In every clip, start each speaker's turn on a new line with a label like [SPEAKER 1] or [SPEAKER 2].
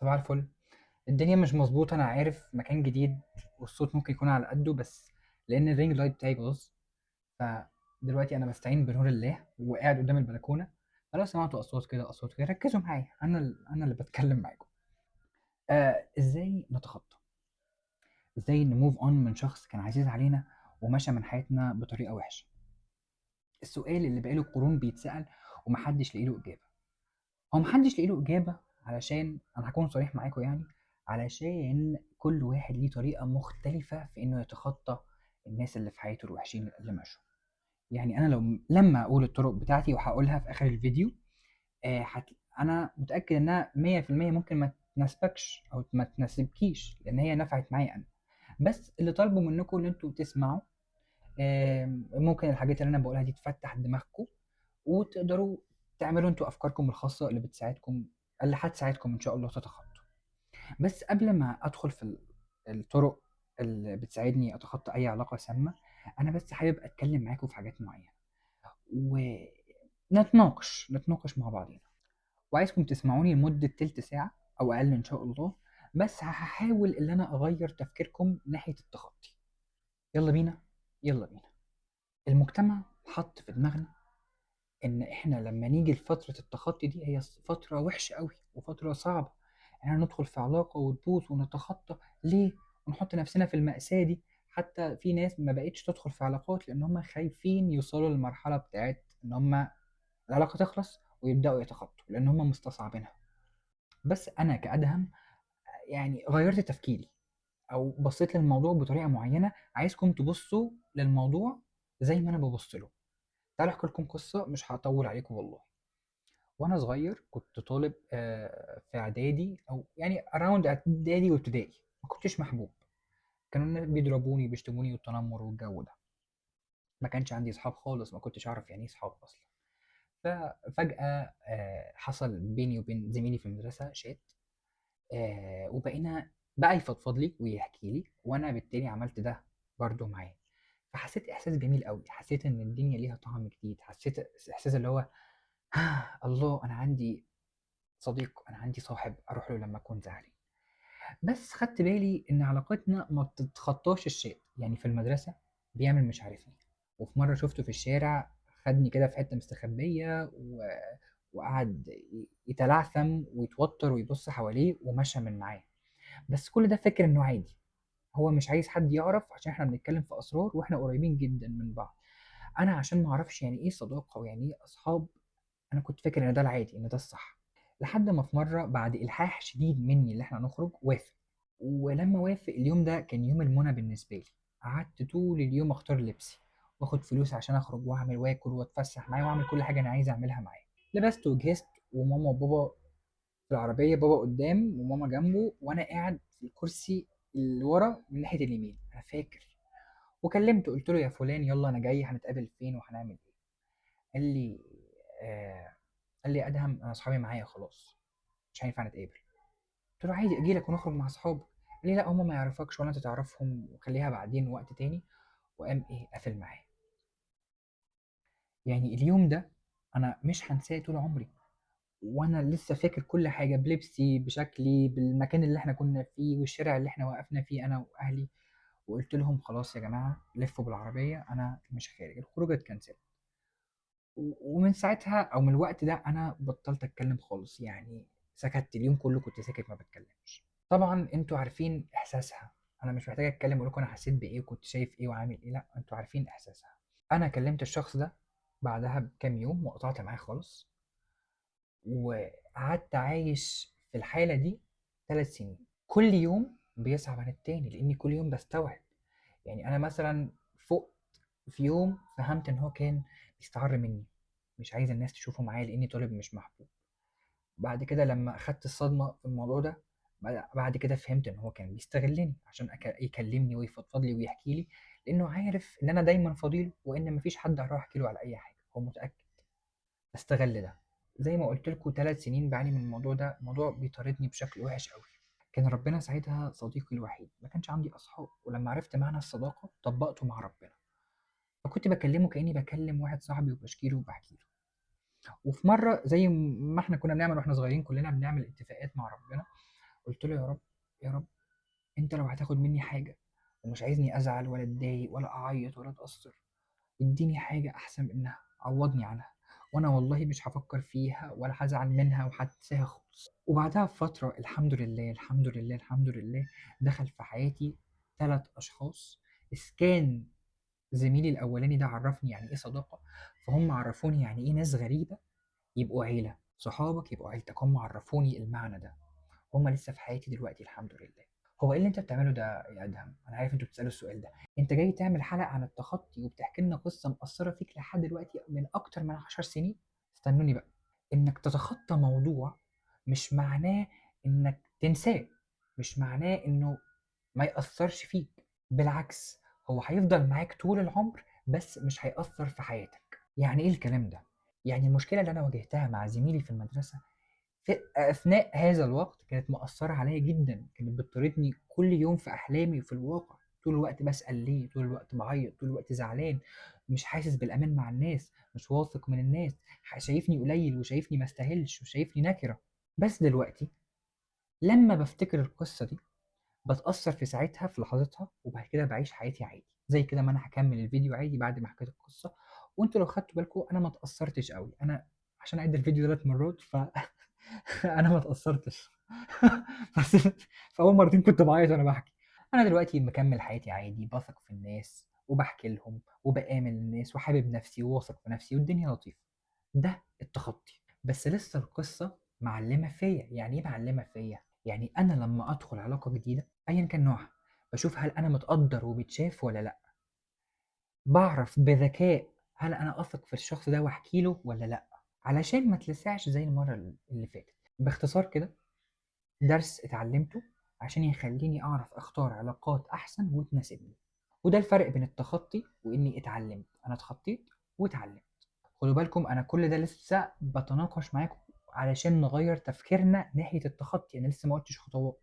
[SPEAKER 1] صباح الفل. الدنيا مش مظبوطة، أنا عارف، مكان جديد والصوت ممكن يكون على قده، بس لأن ال ring light بتاعي باظ، فدلوقتي أنا بستعين بنور الله وقاعد قدام البلكونة. فلو سمعتوا أصوات كده أصوات كده ركزوا معايا، أنا اللي بتكلم معاكم. إزاي نتخطى؟ إزاي ن move on من شخص كان عزيز علينا ومشى من حياتنا بطريقة وحشة؟ السؤال اللي بقاله قرون بيتسأل ومحدش لاقي له إجابة. هو محدش لاقي له إجابة علشان أنا هكون صريح معاكم، يعني علشان كل واحد ليه طريقة مختلفة في إنه يتخطى الناس اللي في حياته الوحشين اللي مشوا. يعني أنا لما أقول الطرق بتاعتي وهقولها في آخر الفيديو، أنا متأكد إنها 100% ممكن ما تناسبكش أو ما تناسبكيش، لأن هي نفعت معايا أنا. بس اللي طالبه منكم إن أنتوا تسمعوا، ممكن الحاجات اللي أنا بقولها دي تفتح دماغكم وتقدروا تعملوا انتوا افكاركم الخاصة اللي بتساعدكم، اللي هتساعدكم ان شاء الله تتخطوا. بس قبل ما ادخل في الطرق اللي بتساعدني اتخطى اي علاقة سامة، انا بس حابب اتكلم معاكم في حاجات معينة ونتناقش، نتناقش مع بعضينا. وعايزكم تسمعوني لمدة تلت ساعة او اقل ان شاء الله، بس هحاول ان انا اغير تفكيركم ناحية التخطي. يلا بينا، يلا بينا. المجتمع حط في دماغنا ان احنا لما نيجي لفترة التخطي دي هي فترة وحشة قوي وفترة صعبة، احنا ندخل في علاقة وتبوظ ونتخطى ليه ونحط نفسنا في المأساة دي. حتى في ناس ما بقتش تدخل في علاقات لان هم خايفين يوصلوا للمرحلة بتاعت ان هم العلاقة تخلص ويبدأوا يتخطوا لان هم مستصعبينها. بس انا كأدهم يعني غيرت تفكيري او بصيت للموضوع بطريقة معينة. عايزكم تبصوا للموضوع زي ما انا ببص له. تعالوا احكي لكم قصة، مش هطول عليكم والله. وانا صغير كنت طالب، في اعدادي او يعني around اعدادي وابتدائي، ما كنتش محبوب، كانوا الناس بيضربوني بيشتموني والتنمر والجو ده. ما كانش عندي اصحاب خالص، ما كنتش اعرف يعني ايه اصحاب اصلا. ففجأة، حصل بيني وبين زميلي في المدرسة شات، وبقينا بقى يفضفض لي ويحكي لي، وانا بالتالي عملت ده برضو معاه. فحسيت احساس جميل قوي، حسيت ان الدنيا ليها طعم جديد، حسيت احساس اللي هو الله، انا عندي صديق، انا عندي صاحب اروح له لما اكون زعلان. بس خدت بالي ان علاقتنا ما بتتخطاش الشات. يعني في المدرسة بيعمل مش عارفني، وفي مرة شفته في الشارع خدني كده في حتة مستخبيه وقعد يتلعثم ويتوتر ويبص حواليه ومشى من معاه. بس كل ده فاكر انه عادي، هو مش عايز حد يعرف عشان احنا بنتكلم في اسرار واحنا قريبين جدا من بعض. انا عشان ما اعرفش يعني ايه صداقه ويعني ايه اصحاب، انا كنت فاكر ان ده العادي، ان ده الصح. لحد ما في مرة بعد الحاح شديد مني اللي احنا نخرج وافق. ولما وافق اليوم ده كان يوم المنى بالنسبة لي. قعدت طول اليوم اختار لبسي واخد فلوس عشان اخرج واعمل واكل واتفسح معاه واعمل كل حاجة انا عايز اعملها معاه. لبست وجهزت، وماما وبابا في العربية، بابا قدام وماما جنبه، وانا قاعد في الكرسي اللي ورا من ناحية اليمين، انا فاكر. وكلمته قلت له يا فلان يلا انا جاي، هنتقابل فين وهنعمل ايه؟ قال لي ادهم انا اصحابي معايا خلاص، مش هينفع نتقابل. قلت له عادي اجي لك ونخرج مع اصحابك. قال لي لا، هما ما يعرفكش ولا انت تعرفهم، وخليها بعدين وقت تاني. وقام ايه قافل معايا. يعني اليوم ده انا مش هنساه طول عمري، وانا لسه فاكر كل حاجة، بلبسي بشكلي بالمكان اللي احنا كنا فيه والشارع اللي احنا وقفنا فيه انا واهلي. وقلت لهم خلاص يا جماعة لفوا بالعربية، انا مش خارج، الخروجه اتكنسلت. ومن ساعتها او من الوقت ده انا بطلت اتكلم خالص، يعني سكت اليوم كله، كنت ساكت ما بتكلمش. طبعا انتوا عارفين احساسها، انا مش محتاج اتكلم اقول لكم انا حسيت بايه وكنت شايف ايه وعامل ايه، لا انتوا عارفين احساسها. انا كلمت الشخص ده بعدها بكام يوم وقطعت معاه خالص، وقعدت عايش في الحالة دي 3 سنين. كل يوم بيصعب عن التاني لاني كل يوم بستوعب. يعني انا مثلا فقت في يوم فهمت ان هو كان بيستعر مني، مش عايز الناس تشوفه معايا لاني طالب مش محبوب. بعد كده لما اخدت الصدمة في الموضوع ده، بعد كده فهمت ان هو كان بيستغلني عشان يكلمني ويفضفض لي ويحكي لي، لانه عارف ان انا دايما فاضيله وان مفيش حد هروح احكي له على اي حاجة، هو متاكد. استغل ده. زي ما قلت لكم 3 سنين بعاني من الموضوع ده، الموضوع بيطاردني بشكل وحش قوي. كان ربنا ساعتها صديقي الوحيد، ما كانش عندي اصحاب، ولما عرفت معنى الصداقة طبقته مع ربنا. فكنت بكلمه كاني بكلم واحد صاحبي وبشكي له وبحكي له. وفي مرة زي ما احنا كنا بنعمل واحنا صغيرين، كلنا بنعمل اتفاقات مع ربنا، قلت له يا رب يا رب، انت لو هتاخد مني حاجة ومش عايزني ازعل ولا اتضايق ولا اعيط ولا اتاثر، اديني حاجة احسن منها، عوضني عنها، وانا والله مش هفكر فيها ولا هزعل منها وهنساها خالص. وبعدها بفترة الحمد لله الحمد لله الحمد لله دخل في حياتي 3 اشخاص. اسكان زميلي الاولاني ده عرفني يعني ايه صداقه، فهم عرفوني يعني ايه ناس غريبة يبقوا عيله، صحابك يبقوا عيلتك، هم عرفوني المعنى ده، هم لسه في حياتي دلوقتي الحمد لله. هو ايه اللي انت بتعمله ده يا ادهم؟ انا عارف انتوا بتسالوا السؤال ده، انت جاي تعمل حلقة عن التخطي وبتحكي لنا قصة مأثره فيك لحد دلوقتي من اكتر من 10 سنين. استنوني بقى، انك تتخطى موضوع مش معناه انك تنساه، مش معناه انه ما يأثرش فيك، بالعكس هو هيفضل معاك طول العمر بس مش هيأثر في حياتك. يعني ايه الكلام ده؟ يعني المشكلة اللي انا واجهتها مع زميلي في المدرسة في أثناء هذا الوقت كانت مأثرة عليا جدا، كانت بتطاردني كل يوم في أحلامي وفي الواقع، طول الوقت بسأل ليه، طول الوقت بعيط، طول الوقت زعلان، مش حاسس بالأمان مع الناس، مش واثق من الناس، شايفني قليل وشايفني ما استاهلش وشايفني نكرة. بس دلوقتي لما بفتكر القصة دي بتأثر في ساعتها في لحظتها، وبعد كده بعيش حياتي عادي زي كده، ما أنا هكمل الفيديو عادي بعد ما حكيت القصة. وانتوا لو خدتوا بالكم أنا ما تأثرتش قوي، أنا عشان أعيد الفيديو 3 مرات ف انا ما اتأثرتش بس في اول مرتين كنت بعيط وانا بحكي. انا دلوقتي مكمل حياتي عادي، بثق في الناس وبحكي لهم وبآمن الناس وحابب نفسي وواثق في نفسي والدنيا لطيفة. ده التخطي. بس لسه القصة معلمة فيا. يعني ايه معلمة فيا؟ يعني انا لما ادخل علاقة جديدة ايا كان نوعها بشوف هل انا متقدر وبتشاف ولا لا، بعرف بذكاء هل انا اثق في الشخص ده واحكي له ولا لا، علشان ما تلسعش زي المرة اللي فاتت. باختصار كده درس اتعلمته عشان يخليني أعرف أختار علاقات أحسن وتناسبني. وده الفرق بين التخطي وإني اتعلمت. أنا اتخطيت واتعلمت. خدوا بالكم أنا كل ده لسه بتناقش معاكم علشان نغير تفكيرنا ناحية التخطي، أنا لسه ما قلتش خطوات.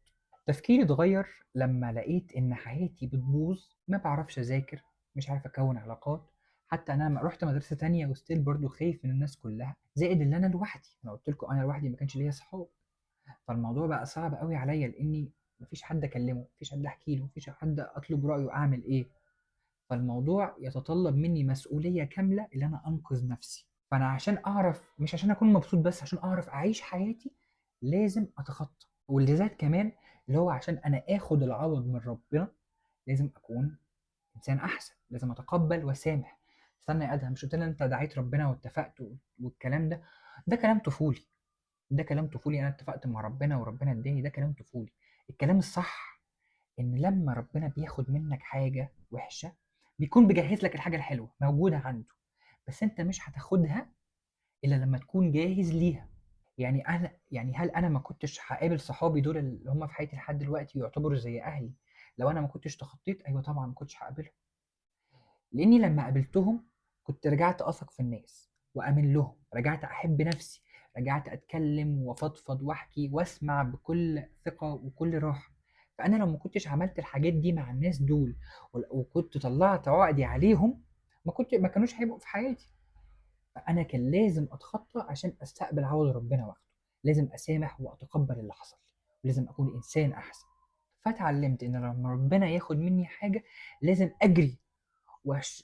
[SPEAKER 1] تفكيري اتغير لما لقيت إن حياتي بتبوظ، ما بعرفش أذاكر، مش عارف أكون علاقات، حتى انا لما رحت مدرسه تانية وستيل برضو خايف من الناس كلها، زائد ان انا لوحدي. انا قلت لكم انا لوحدي ما كانش ليا اصحاب، فالموضوع بقى صعب قوي عليا لاني مفيش حد اكلمه، مفيش حد احكي له، مفيش حد اطلب رايه اعمل ايه. فالموضوع يتطلب مني مسؤولية كاملة ان انا انقذ نفسي. فانا عشان اعرف، مش عشان اكون مبسوط بس، عشان اعرف اعيش حياتي لازم اتخطى. واللي زاد كمان اللي هو عشان انا اخد العوض من ربنا لازم اكون انسان احسن، لازم اتقبل واسامح. استنى يا ادهم، مش قلت لنا انت دعيت ربنا واتفقت والكلام ده؟ ده كلام طفولي، ده كلام طفولي. انا اتفقت مع ربنا وربنا اداني، ده كلام طفولي. الكلام الصح ان لما ربنا بياخد منك حاجة وحشة بيكون بيجهز لك الحاجة الحلوة موجودة عنده، بس انت مش هتاخدها الا لما تكون جاهز ليها. يعني انا، يعني هل انا ما كنتش هقابل صحابي دول اللي هم في حياتي لحد دلوقتي ويعتبروا زي اهلي لو انا ما كنتش تخطيت؟ ايوه طبعا ما كنتش هقابلهم، لاني لما قابلتهم كنت رجعت اثق في الناس وامن لهم، رجعت احب نفسي، رجعت اتكلم وافضفض واحكي واسمع بكل ثقة وكل راحة. فانا لو ما كنتش عملت الحاجات دي مع الناس دول وكنت طلعت عقدي عليهم ما كانوش هيبقوا في حياتي. فانا كان لازم اتخطى عشان استقبل عوض ربنا واخده، لازم اسامح واتقبل اللي حصل، ولازم اكون انسان احسن. فتعلمت ان لما ربنا ياخد مني حاجة لازم اجري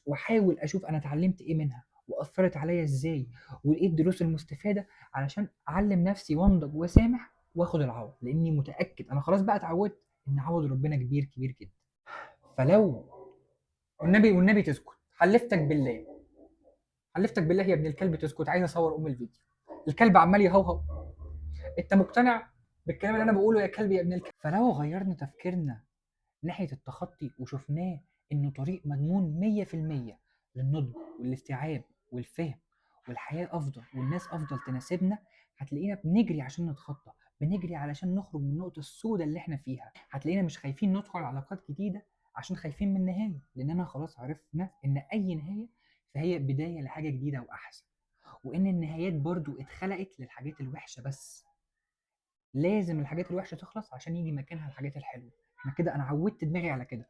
[SPEAKER 1] واحاول اشوف انا اتعلمت ايه منها واثرت عليا ازاي وايه الدروس المستفادة علشان اعلم نفسي وانضج واسامح واخد العوض، لاني متاكد انا خلاص بقى اتعودت ان عوض ربنا كبير كبير جدا. فلو والنبي والنبي تسكت، حلفتك بالله، حلفتك بالله يا ابن الكلب تسكت، عايز اصور ام الفيديو، الكلب عمال يهوهو. انت مقتنع بالكلام اللي انا بقوله يا كلب يا ابن الكلب؟ فلو غيرنا تفكيرنا ناحية التخطي وشفناه انه طريق مضمون 100% للنضج والاستيعاب والفهم والحياة افضل والناس افضل تناسبنا، هتلاقينا بنجري عشان نتخطى، بنجري علشان نخرج من النقطة السوداء اللي احنا فيها. هتلاقينا مش خايفين ندخل علاقات جديدة عشان خايفين من النهاية، لاننا خلاص عرفنا ان اي نهاية فهي بداية لحاجة جديدة واحسن، وان النهايات برضو اتخلقت للحاجات الوحشة بس، لازم الحاجات الوحشة تخلص عشان يجي مكانها الحاجات الحلوة. انا كده انا عودت دماغي على كده،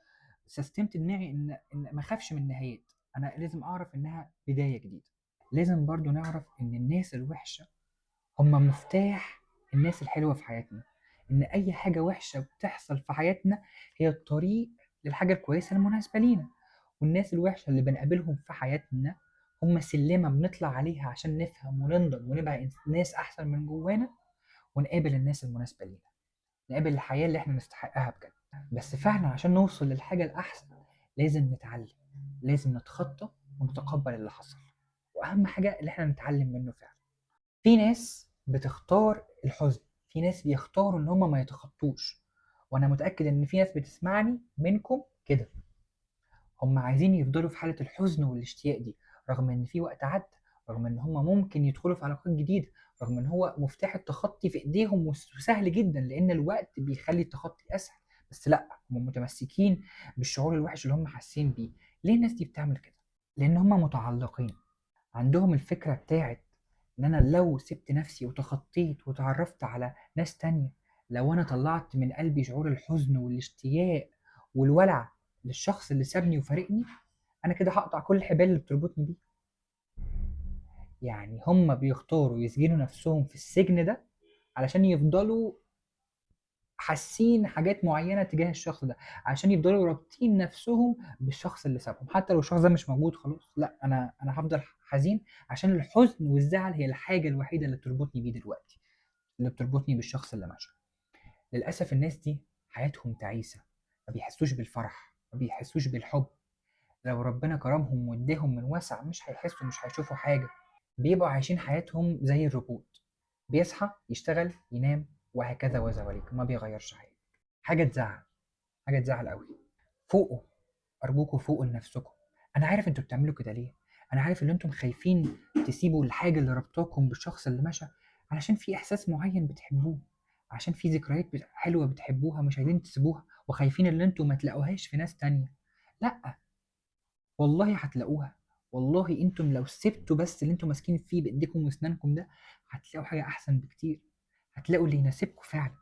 [SPEAKER 1] سستمت دماغي ان ما اخافش من النهايات، انا لازم اعرف انها بداية جديدة. لازم برضو نعرف ان الناس الوحشة هم مفتاح الناس الحلوة في حياتنا. إن أي حاجة وحشة بتحصل في حياتنا هي الطريق للحاجة الكويسة المناسبة لينا، والناس الوحشة اللي بنقابلهم في حياتنا هم سلمة بنطلع عليها عشان نفهم وننضج ونبقى ناس أحسن من جوانا، ونقابل الناس المناسبة لينا، نقابل الحياة اللي احنا نستحقها بجد. بس فعلا عشان نوصل للحاجة الأحسن لازم نتعلم، لازم نتخطى ونتقبل اللي حصل، وأهم حاجة اللي احنا نتعلم منه فعلا. في ناس بتختار الحزن، في ناس بيختاروا ان هم ما يتخطوش، وانا متأكد ان في ناس بتسمعني منكم كده، هم عايزين يفضلوا في حالة الحزن والاشتياق دي، رغم ان في وقت عدى، رغم ان هم ممكن يدخلوا في علاقات جديدة، رغم ان هو مفتاح التخطي في ايديهم وسهل جدا لان الوقت بيخلي التخطي اسهل، بس لا، هم متمسكين بالشعور الوحش اللي هم حاسين بيه. ليه الناس دي بتعمل كده؟ لان هم متعلقين، عندهم الفكرة بتاعت ان انا لو سبت نفسي وتخطيت وتعرفت على ناس تانية، لو انا طلعت من قلبي شعور الحزن والاشتياق والولع للشخص اللي سابني وفارقني، انا كده هقطع كل الحبال اللي بتربطني بيه. يعني هم بيختاروا يسجنوا نفسهم في السجن ده علشان يفضلوا حاسين حاجات معينة تجاه الشخص ده، عشان يفضلوا رابطين نفسهم بالشخص اللي سابهم، حتى لو الشخص ده مش موجود خلاص، لا انا هفضل حزين عشان الحزن والزعل هي الحاجة الوحيدة اللي بتربطني بيه دلوقتي، اللي بتربطني بالشخص اللي مشى. للأسف الناس دي حياتهم تعيسة، ما بيحسوش بالفرح، ما بيحسوش بالحب. لو ربنا كرمهم واداهم من وسع مش هيحسوا، مش هيشوفوا حاجة. بيبقوا عايشين حياتهم زي الروبوت، بيصحى يشتغل ينام وهكذا وزواليك، ما بيغيرش حاجة. حاجة تزعل، حاجة تزعل قوي. فوقوا، أرجوكوا فوقوا لنفسكم. أنا عارف أنتوا بتعملوا كده ليه، أنا عارف إن أنتم خايفين تسيبوا الحاجة اللي ربطاكم بالشخص اللي مشى علشان في إحساس معين بتحبوه، عشان في ذكريات حلوة بتحبوها مش عايزين تسيبوها، وخايفين إن أنتوا ما تلاقوهاش في ناس تانية. لأ والله هتلاقوها، والله أنتم لو سبتوا بس اللي أنتم ماسكين فيه بإيديكم وأسنانكم ده هتلاقوا حاجة أحسن بكتير، هتلاقوا اللي يناسبكم فعلا.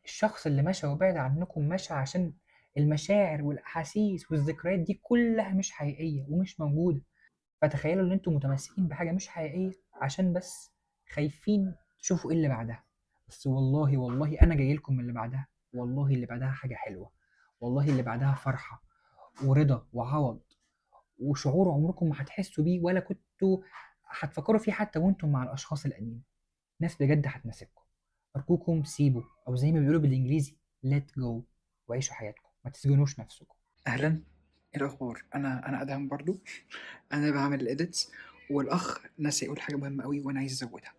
[SPEAKER 1] الشخص اللي مشى وبعد عنكم مشى عشان المشاعر والأحاسيس والذكريات دي كلها مش حقيقية ومش موجودة. فتخيلوا إن أنتم متمسكين بحاجة مش حقيقية عشان بس خايفين تشوفوا إيه اللي بعدها. بس والله والله أنا جاي لكم اللي بعدها، والله اللي بعدها حاجة حلوة، والله اللي بعدها فرحة ورضا وعوض وشعور عمركم ما هتحسوا بيه ولا كنتوا هتفكروا فيه حتى وانتم مع الأشخاص القديمة. ناس بجد هتناسبكم. أرجوكم سيبوا، أو زي ما بيقولوا بالإنجليزي let go، وعيشوا حياتكم، ما تسجنوش نفسكم. أهلا، إيه الأخبار؟ أنا أدهم برضو، أنا بعمل ال edits، والأخ ناسي يقول حاجة مهمة قوي وأنا عايز أزودها.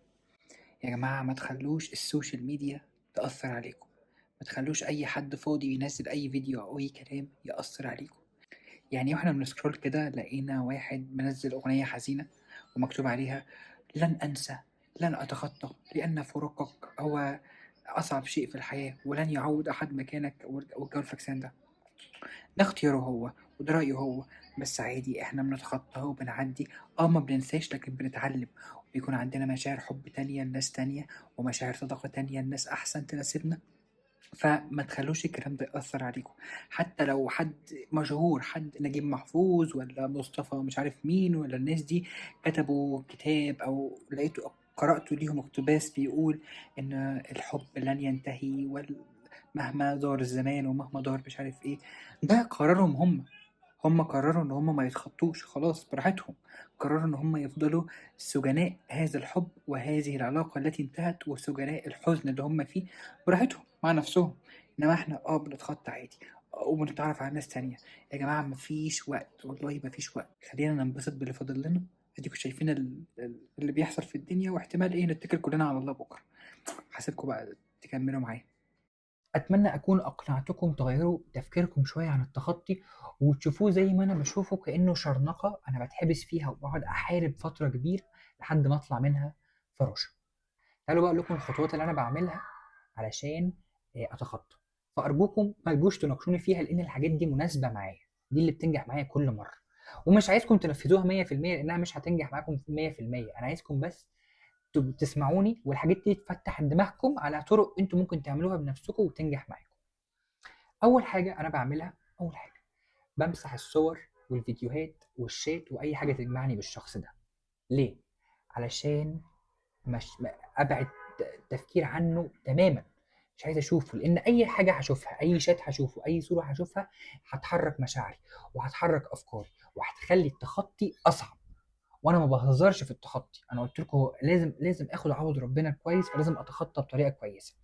[SPEAKER 1] يا جماعة ما تخلوش ال social media تأثر عليكم، ما تخلوش أي حد فاضي ينزل أي فيديو أو أي كلام يأثر عليكم. يعني واحنا بن scroll كده لقينا واحد منزل أغنية حزينة ومكتوب عليها لن أنسى لن أتخطى لأن فراقك هو أصعب شيء في الحياة ولن يعوض أحد مكانك، والجو الفاكسان ده اختياره هو وده رأيه هو، بس عادي احنا بنتخطى وبنعدي، ما بننساش لكن بنتعلم، وبيكون عندنا مشاعر حب تانية لناس تانية ومشاعر صداقة تانية لناس أحسن تناسبنا. فما تخلوش الكلام ده يأثر عليكم، حتى لو حد مشهور، حد نجيب محفوظ ولا مصطفى مش عارف مين ولا الناس دي كتبوا كتاب أو لقيتوا قرأتوا ليهم اقتباس بيقول إن الحب لن ينتهي مهما دار الزمان ومهما دار مش عارف إيه، ده قرارهم هم قرروا إن هم ما يتخطوش، خلاص براحتهم، قرروا إن هم يفضلوا سجناء هذا الحب وهذه العلاقة التي انتهت وسجناء الحزن اللي هم فيه براحتهم مع نفسهم. إنما إحنا بنتخطى عادي وبنتعرف على ناس تانية. يا جماعة مفيش وقت، والله مفيش وقت، خلينا ننبسط باللي فاضل لنا. اديكوا شايفين اللي بيحصل في الدنيا، واحتمال إيه نتكل كلنا على الله بكرة. هسيبكم بقى تكملوا معايا. أتمنى أكون أقنعتكم تغيروا تفكيركم شوية عن التخطي وتشوفوه زي ما أنا بشوفه كأنه شرنقة أنا بتحبس فيها وبقعد أحارب فترة كبيرة لحد ما أطلع منها فراشة. تعالوا بقى أقول لكم الخطوات اللي أنا بعملها علشان أتخطى، فأرجوكم ما تجوش تناقشوني فيها لأن الحاجات دي مناسبة معايا، دي اللي بتنجح معايا كل مرة، ومش عايزكم تنفذوها 100% لأنها مش هتنجح معاكم 100%. أنا عايزكم بس تسمعوني والحاجات دي تفتح دماغكم على طرق انتوا ممكن تعملوها بنفسكم وتنجح معاكم. اول حاجة انا بعملها، اول حاجة بمسح الصور والفيديوهات والشات واي حاجة تجمعني بالشخص ده. ليه؟ علشان مش ابعد تفكير عنه تماما. مش عايز اشوفه، لان اي حاجة هشوفها، اي شات هشوفه، اي صوره هشوفها، هتحرك مشاعري وهتحرك افكاري وهتخلي التخطي اصعب. وانا ما بهزرش في التخطي، انا قلت لكم لازم اخد عوض ربنا كويس، فلازم اتخطى بطريقة كويسة.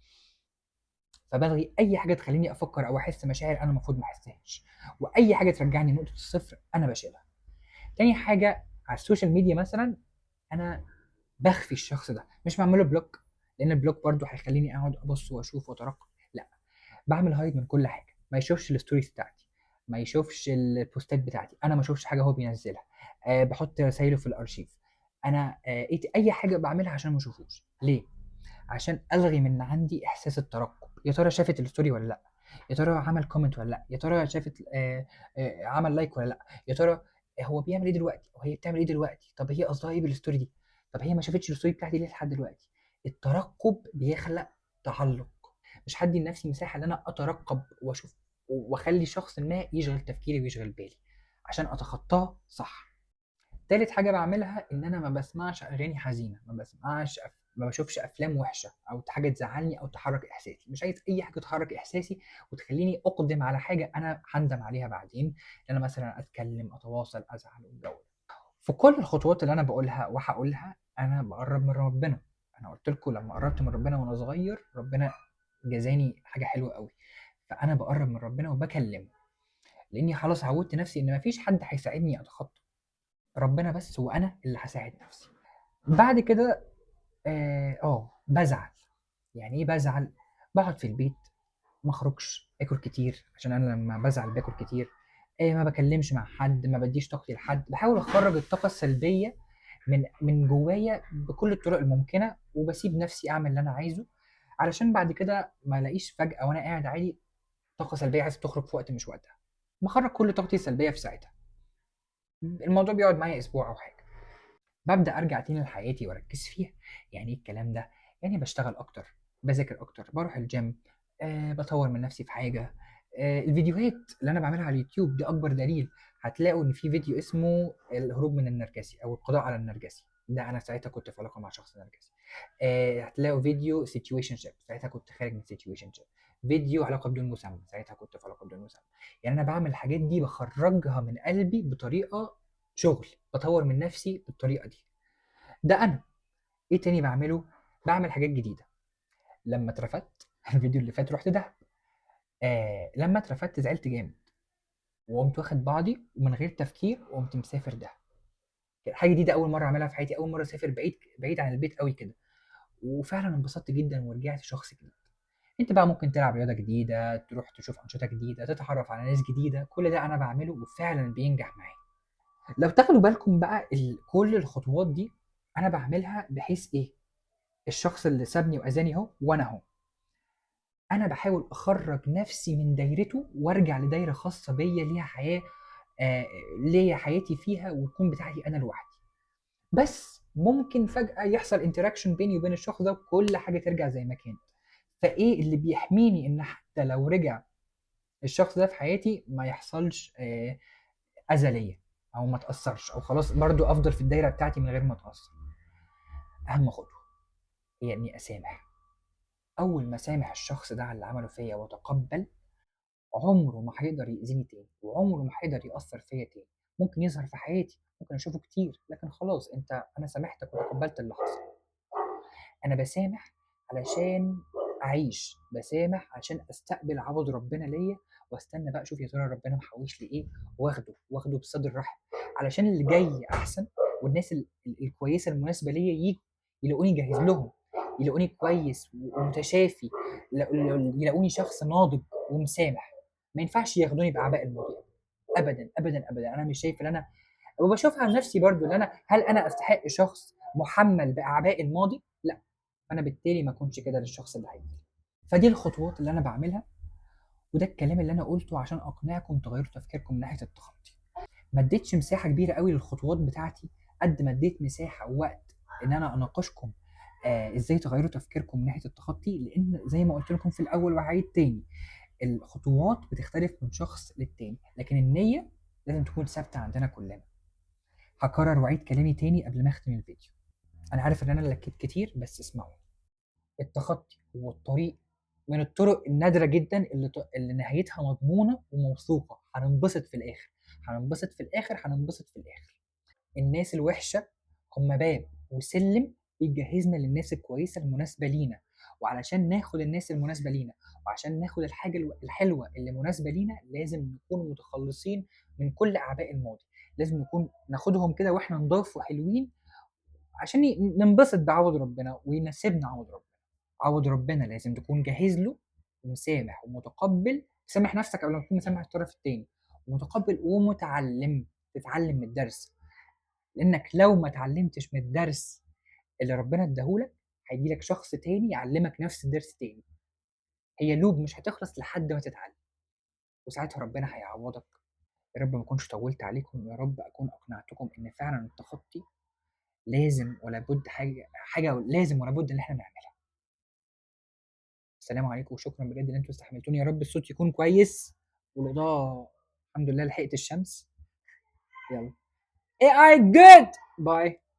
[SPEAKER 1] فبلغي اي حاجة تخليني افكر او احس مشاعر انا المفروض ما احسهاش، واي حاجة ترجعني نقطة الصفر انا بشيلها. تاني حاجة على ال social media مثلا، انا بخفي الشخص ده، مش بعمله block، لان ال block برضو هيخليني اقعد ابص واشوف واترقب. لا، بعمل hide من كل حاجة، ما يشوفش ال stories بتاعتي، ما يشوفش البوستات بتاعتي، انا ما اشوفش حاجة هو بينزلها، بحط رسايله في الارشيف، انا اي حاجة بعملها عشان ما اشوفوش. ليه؟ عشان الغي من عندي احساس الترقب، يا ترى شافت ال story ولا لا، يا ترى عمل comment ولا لا، يا ترى شافت عمل like ولا لا، يا ترى هو بيعمل ايه دلوقتي، وهي بتعمل ايه دلوقتي، طب هي قصدها ايه بال story دي، طب هي ما شافتش ال story بتاعتي ليه لحد دلوقتي. الترقب بيخلق تعلق، مش هدي لنفسي مساحة ان انا اترقب واشوف واخلي شخص ما يشغل تفكيري ويشغل بالي عشان اتخطاه صح. تالت حاجة بعملها ان انا ما بسمعش اغاني حزينة، ما بشوفش افلام وحشة او حاجة تزعلني او تحرك احساسي، مش عايز اي حاجة تحرك احساسي وتخليني اقدم على حاجة انا هندم عليها بعدين، ان انا مثلا اتكلم، اتواصل، ازعل والجو ده. في كل الخطوات اللي انا بقولها وهقولها انا بقرب من ربنا. انا قلت لكم لما قربت من ربنا وانا صغير ربنا جزاني حاجة حلوة قوي، فانا بقرب من ربنا وبكلمه، لاني خلاص عودت نفسي ان مفيش حد هيساعدني اتخطى، ربنا بس وانا اللي هساعد نفسي. بعد كده بزعل. يعني ايه بزعل؟ بقعد في البيت، ما اخرجش، اكل كتير، عشان انا لما بزعل باكل كتير، ما بكلمش مع حد، ما بديش طاقتي لحد، بحاول اخرج الطاقة السلبية من جوايا بكل الطرق الممكنة، وبسيب نفسي اعمل اللي انا عايزه، علشان بعد كده ما الاقيش فجاة وانا قاعد عادي طاقة سلبية عايزه تخرج في وقت مش وقتها. بخرج كل طاقتي السلبية في ساعتها. الموضوع بيقعد معايا اسبوع او حاجة، ببدا ارجع تاني لحياتي واركز فيها. يعني ايه الكلام ده؟ يعني بشتغل اكتر، بذاكر اكتر، بروح الجيم، بطور من نفسي في حاجة. الفيديوهات اللي انا بعملها على اليوتيوب دي اكبر دليل. هتلاقوا ان في فيديو اسمه الهروب من النرجسي او القضاء على النرجسي، ده انا ساعتها كنت في علاقة مع شخص نرجسي. هتلاقوا فيديو situationship، ساعتها كنت خارج من situationship. فيديو علاقة بدون مسمى، ساعتها كنت في علاقة بدون مسمى. يعني انا بعمل الحاجات دي بخرجها من قلبي بطريقة شغل، بطور من نفسي بالطريقة دي. ده انا. ايه تاني بعمله؟ بعمل حاجات جديدة. لما اترفدت الفيديو اللي فات رحت دهب، لما اترفدت زعلت جامد وقمت واخد بعضي ومن غير تفكير وقمت مسافر دهب. حاجة جديدة اول مرة اعملها في حياتي، اول مرة اسافر بعيد بعيد عن البيت قوي كده، وفعلا انبسطت جدا ورجعت شخص جديد. انت بقى ممكن تلعب رياضة جديدة، تروح تشوف انشطة جديدة، تتعرف على ناس جديدة، كل ده انا بعمله وفعلا بينجح معايا. لو تاخدوا بالكم بقى كل الخطوات دي انا بعملها بحيث ايه؟ الشخص اللي سابني واذاني اهو وانا اهو، انا بحاول اخرج نفسي من دايرته وارجع لدايره خاصة بيا، ليها حياة، ليا حياتي فيها وتكون بتاعتي انا لوحدي. بس ممكن فجاة يحصل interaction بيني وبين الشخص ده وكل حاجة ترجع زي ما كانت. فايه اللي بيحميني ان حتى لو رجع الشخص ده في حياتي ما يحصلش اذى ليا او ما تاثرش، او خلاص برضو افضل في الدايرة بتاعتي من غير ما اتاثر؟ اهم خطوة هي اني اسامح. اول ما سامح الشخص ده على اللي عمله فيا واتقبل، عمره ما هيقدر يأذيني تاني، وعمره ما هيقدر يأثر فيا تاني. ممكن يظهر في حياتي، ممكن اشوفه كتير، لكن خلاص انا سامحتك وتقبلت اللي حصل. انا بسامح علشان اعيش، بسامح عشان استقبل عوض ربنا ليا، واستنى بقى اشوف يا ترى ربنا محوش لي ايه، واخده بصدر رحب، علشان اللي جاي احسن، والناس الكويسة المناسبة ليا يجوا يلاقوني جاهز لهم، يلاقوني كويس ومتشافي، يلاقوني شخص ناضج ومسامح. ما ينفعش ياخدوني باعباء الماضي ابدا ابدا ابدا. انا مش شايف ان انا، وبشوفها عن نفسي برضو، ان انا هل انا استحق شخص محمل باعباء الماضي؟ لا، انا بالتالي ما اكونش كده للشخص اللي هيجي. فدي الخطوات اللي انا بعملها، وده الكلام اللي انا قلته عشان اقنعكم تغيروا تفكيركم من ناحية التخطي. ما اديتش مساحة كبيرة قوي للخطوات بتاعتي قد ما اديت مساحة ووقت ان انا اناقشكم ازاي تغيروا تفكيركم من ناحية التخطي، لان زي ما قلت لكم في الاول وهعيد تاني، الخطوات بتختلف من شخص للتاني، لكن النية لازم تكون ثابتة عندنا كلنا. هكرر واعيد كلامي تاني قبل ما اختم الفيديو. انا عارف ان انا لكيت كتير، بس اسمعوا. التخطي هو الطريق من الطرق النادرة جدا اللي نهايتها مضمونه وموثوقه. هننبسط في الاخر، هننبسط في الاخر، هننبسط في الاخر. الناس الوحشة هم باب وسلم بيجهزنا للناس الكويسة المناسبة لينا، وعلشان ناخد الناس المناسبة لينا وعشان ناخد الحاجة الحلوة اللي مناسبة لينا لازم نكون متخلصين من كل اعباء الماضي. لازم نكون ناخدهم كده واحنا نضاف وحلوين عشان ننبسط بعوض ربنا ويناسبنا عوض ربنا. عوض ربنا لازم تكون جاهز له ومسامح ومتقبل. سامح نفسك قبل ما تكون مسامح الطرف التاني، ومتقبل ومتعلم، تتعلم من الدرس. لانك لو ما اتعلمتش من الدرس اللي ربنا اداهولك هيجيلك شخص تاني يعلمك نفس الدرس تاني. هي loop مش هتخلص لحد ما تتعلم، وساعتها ربنا هيعوضك. يا رب ما اكونش طولت عليكم، يا رب اكون اقنعتكم ان فعلا التخطي لازم ولا بد، حاجة لازم ولا بد ان احنا نعملها. السلام عليكم وشكرا بجد ان انتوا استحملتوني. يا رب الصوت يكون كويس والاضاءة الحمد لله لحقت الشمس. يلا AI good bye.